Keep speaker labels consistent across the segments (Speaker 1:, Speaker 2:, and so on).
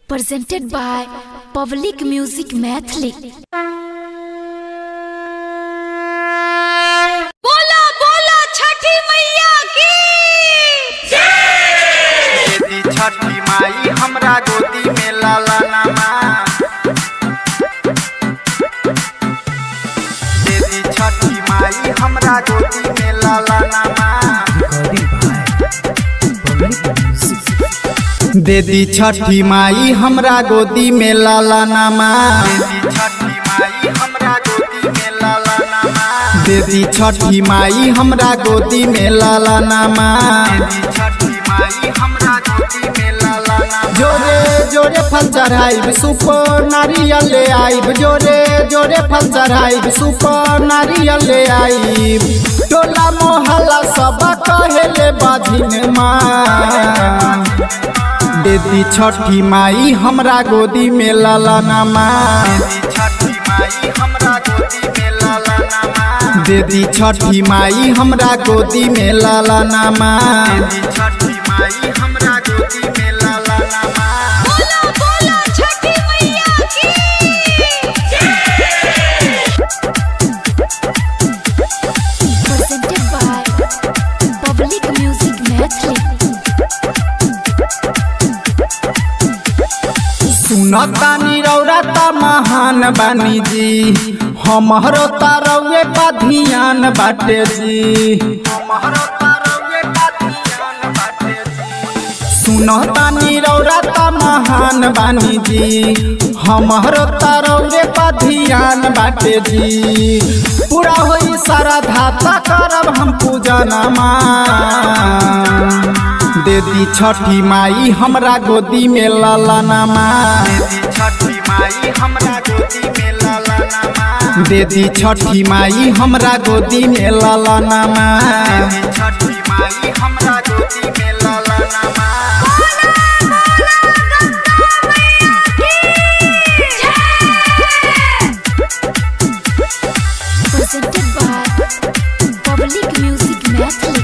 Speaker 1: Presented by Public Music Maithili.
Speaker 2: बोला बोला छठी मैया की
Speaker 3: यदि छठी माई हमरा गोदी में लाला नामा, यदि छठी माई हमरा गोदी में लाला नामा, दीदी छठी माई हमरा गोदी में लाला नामा, दीदी छठी माई हमरा गोदी में लाला नामा, जोरे जोरे फल चढ़ाइब सुप नारियल ले आइब, जोरे जोरे फल चढ़ाइब सुप नारियल ले आइब, टोला मोहल्ला सब कहेले बाझिन माँ, दीदी छठी माई हमरा गोदी में लाला नामा, दीदी छठी माई हमरा गोदी में लाला नामा।
Speaker 2: बोला बोला छठी मैया की।
Speaker 1: Presented by Public Music Maithili.
Speaker 3: सुनतानी रौराता महान बानी जी, हमरो तारौए पा ध्यान बाटे जी, सुनतानी रौराता महान बानी जी, हमरो तारौए पा ध्यान बाटे जी, पूरा होई सारा धाता करब हम पूजा नामा, दीदी छठी माई हमरा गोदी में लाला नामा, दीदी छठी माई हमरा गोदी में लाला नामा।
Speaker 1: Presented by Public Music Maithili.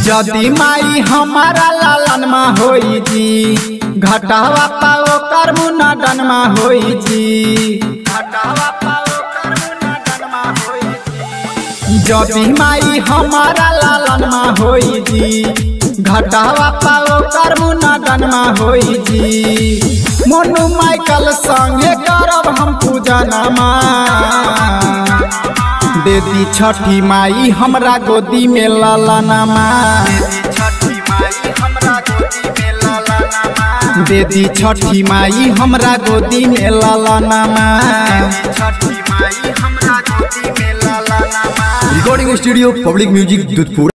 Speaker 3: जदि माई हमारा लालन मा होई जी, घटावा पाओ कर्म नडन मा होई जी, जदि माई हमारा लालन मा होई जी, घटावा पाओ कर्म नडन मा होई जी, मोनू माइकल संगे करब हम पूजा नामा, दीदी छठी माई हमरा गोदी में लाला नामा, दीदी छठी माई हमरा गोदी में लाला नामा।
Speaker 4: Recording studio public music Dudhpur.